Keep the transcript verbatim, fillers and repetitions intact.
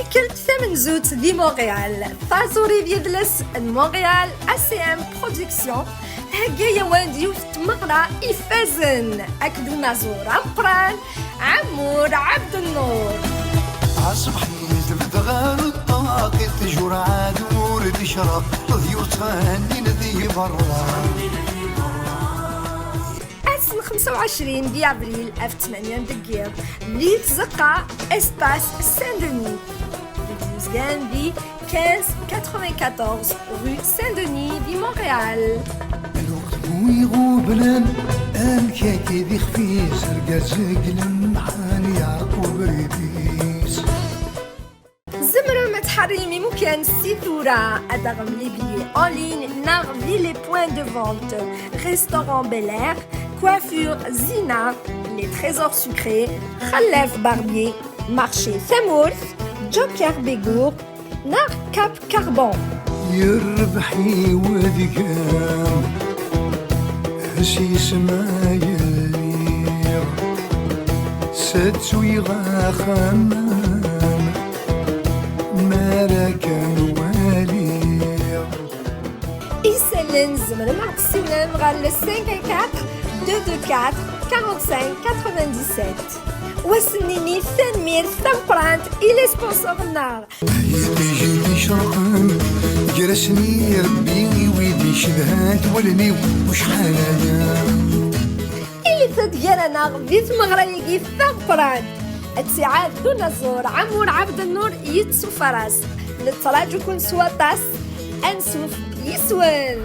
Kkelt tamenzut di Montréal, taẓuri d yidles n Montréal A C M Production, thegga-yawen-d yiwet n tmeɣra ifazen akked unaẓur ameqqran Ɛemmur Ɛebdennur. Aṣbeḥ-nni tebded ɣer ṭṭaq, tjurɛa d ur d-creq, ḍyur ttɣennin di berra. Ass n xemsa u ɛecrin di avril af tmanya deg yiḍ, di tzeqqa Espace Saint-Denis, deg uzgan di quinze quatre-vingt-quatorze rue Saint-Denis di Montréal. Lweqt bu iɣublen, amek akka d ixef-is, argaz deg lemɛani yeɛreq ubrid-is. Tzemrem ad tḥerrim imukan si tura, ad aɣem les billets en ligne neɣ di les points de vente, Restaurant Bel Air, Coiffure Zina, Les Trésors Sucrés, Xellaf Barbier, Marché Tamurt, Joker Begour, neɣ Cap Carbon. Yerbeḥ i wedgan, s yisem ay lliɣ, settuyeɣ axemmem, mi ara kem-waliɣ. Isallen, tzemrem ad ɣ-tessiwlem ɣer le cinq un quatre, deux deux quatre, quarante-cinq quatre-vingt-dix-sept. Wa s-nini tanemmirt tameqqrant i les sponsors-nneɣ. Iṭij i d-icerqen, gar-asen i Rebbi, i wid icedhan wallen-iw, ucḥal aya. Ilit-d gar-aneɣ di tmeɣra-agi tameqqrant. Ttiɛad d unaẓur Ɛemmur Ɛebdennur yettufaras. Nettraǧu-ken s waṭas. Ansuf yis-wen.